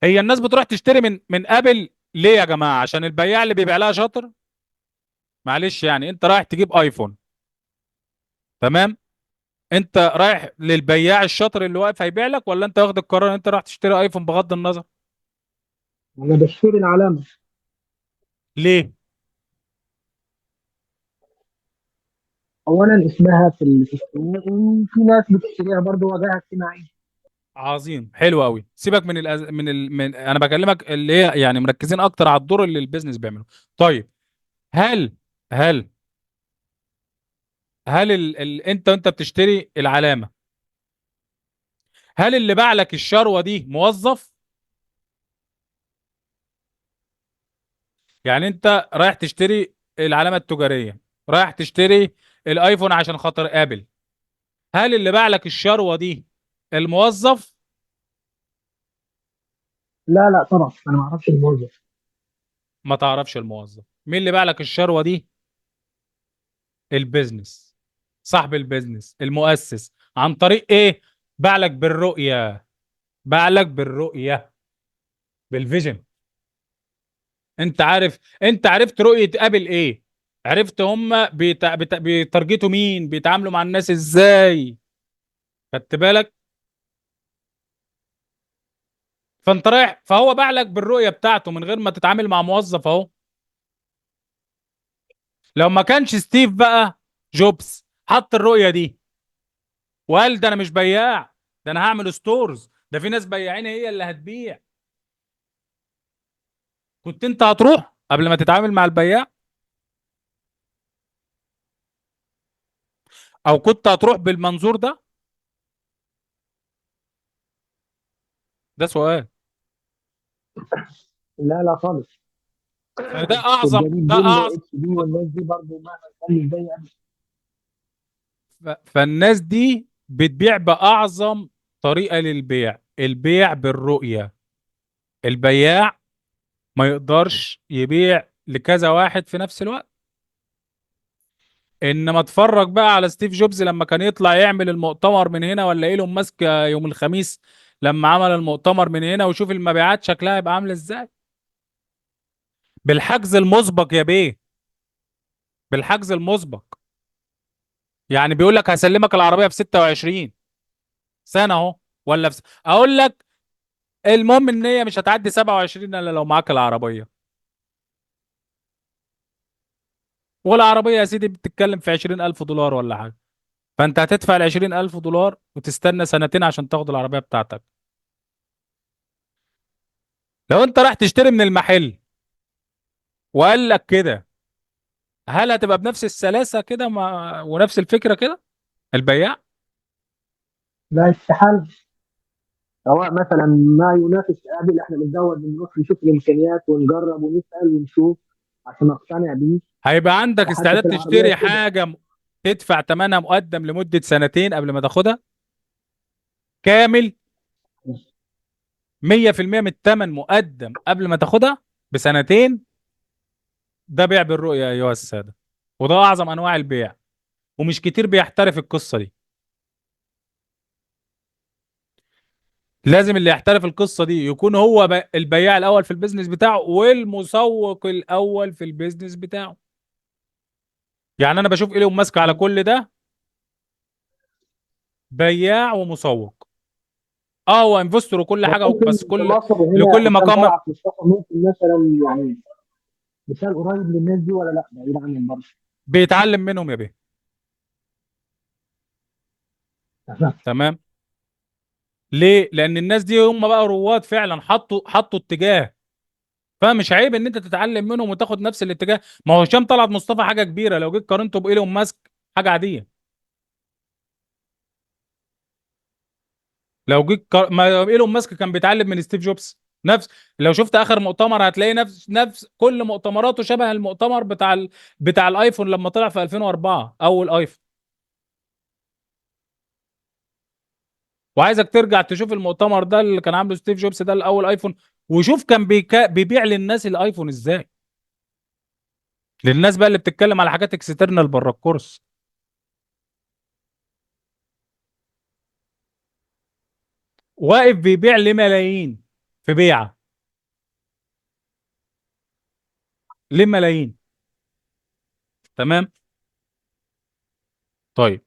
هي الناس بتروح تشتري من ابل ليه يا جماعة؟ عشان البياع اللي بيبيع لها شاطر؟ معلش يعني انت رايح تجيب ايفون، تمام؟ انت رايح للبياع الشاطر اللي واقف هيبيع لك، ولا انت واخد القرار ان انت رايح تشتري ايفون بغض النظر؟ انا بشتري العلامه. ليه؟ اولا اسمها في السوق، وفي ناس بتشتريها برضه، واجهه اجتماعيه. عظيم، حلو قوي. سيبك من الأز... من ال... من انا بكلمك اللي هي يعني مركزين اكتر على الدور اللي ال business بيعمله. طيب، هل هل هل انت بتشتري العلامة، هل اللي باع لك الشروه دي موظف؟ يعني انت رايح تشتري العلامة التجارية، رايح تشتري الايفون عشان خاطر ابل، هل اللي باع لك الشروه دي الموظف؟ لا لا طبعا، انا ما اعرفش الموظف. ما تعرفش الموظف. مين اللي باع لك الشروه دي؟ ال business، صاحب ال business المؤسس. عن طريق ايه؟ باع لك بالرؤية، باع لك بالرؤية، بال vision. انت عارف، انت عرفت رؤية ابل ايه، عرفت هم بيتارجتوا مين، بيتعاملوا مع الناس ازاي، خدت بالك؟ فانت رايح، فهو باع لك بالرؤية بتاعته من غير ما تتعامل مع موظف. اهو لو ما كانش ستيف بقى جوبز حط الرؤية دي وقال ده انا مش بياع، ده انا هعمل stores، ده في ناس بياعين هي اللي هتبيع، كنت انت هتروح قبل ما تتعامل مع البياع؟ او كنت هتروح بالمنظور ده؟ ده سؤال. لا لا خالص. فده اعظم، والدليل ده ديل اعظم. واتش بي والناس دي برضه مهما كان مش زي قبل. فالناس دي بتبيع باعظم طريقه للبيع، البيع بالرؤية. البياع ما يقدرش يبيع لكذا واحد في نفس الوقت. انما اتفرج بقى على ستيف جوبز لما كان يطلع يعمل المؤتمر من هنا، ولا ايلون ماسك يوم الخميس لما عمل المؤتمر من هنا، وشوف المبيعات شكلها يبقى عامل ازاي. بالحجز المسبق يا بيه، بالحجز المسبق. يعني بيقول لك هسلمك العربية في 26 سنة اهو، ولا في اقول لك المهم ان هي مش هتعدي 27 الا لو معاك العربية. والعربية يا سيدي بتتكلم في 20,000 دولار ولا حاجة، فانت هتدفع ال 20,000 دولار وتستنى سنتين عشان تاخد العربية بتاعتك. لو انت رايح تشتري من المحل وقال لك كده، هل هتبقى بنفس السلاسة كده ونفس الفكرة كده البياع؟ لا، استحاله. سواء مثلا ما ينافس ابل، احنا بندور، بنروح نشوف الامكانيات ونجرب ونسال ونشوف عشان اقتنع بيه. هيبقى عندك وحتى استعداد في تشتري العربيات كده. حاجة تدفع ثمنها مقدم لمدة سنتين قبل ما تاخدها كامل؟ 100% من الثمن مقدم قبل ما تاخدها بسنتين. ده بيع بالرؤية أيها السادة، وده أعظم أنواع البيع، ومش كتير بيحترف القصة دي. لازم اللي يحترف القصة دي يكون هو البياع الأول في ال business بتاعه والمسوق الأول في ال business بتاعه. يعني أنا بشوف إيلون ماسك على كل ده بياع ومسوق. هو investor وكل ده حاجة، ممكن بس في مصر هنا لكل هشام مقام. طلعت مصطفى ممكن مثلا، يعني مثال قريب للناس دي ولا لا بعيد عنهم برضه؟ بيتعلم منهم يا بيه. تمام. تمام. ليه؟ لأن الناس دي هم بقى رواد فعلا، حطوا اتجاه، فمش عيب ان انت تتعلم منهم وتاخد نفس الاتجاه. ما هو هشام طلعت مصطفى حاجة كبيرة، لو جيت قارنته بايلون ماسك حاجة عادية. لو جيت ما ايلون ماسك كان بيتعلم من ستيف جوبز نفس. لو شفت اخر مؤتمر هتلاقي نفس كل مؤتمراته شبه المؤتمر بتاع الايفون لما طلع في 2004، اول ايفون. وعايزك ترجع تشوف المؤتمر ده اللي كان عامله ستيف جوبز ده الاول ايفون، وشوف كان بيبيع للناس الايفون ازاي، للناس بقى اللي بتتكلم على حاجات external بره الكورس. واقف بيبيع لملايين. في بيعه؟ ليه ملايين؟ تمام. طيب،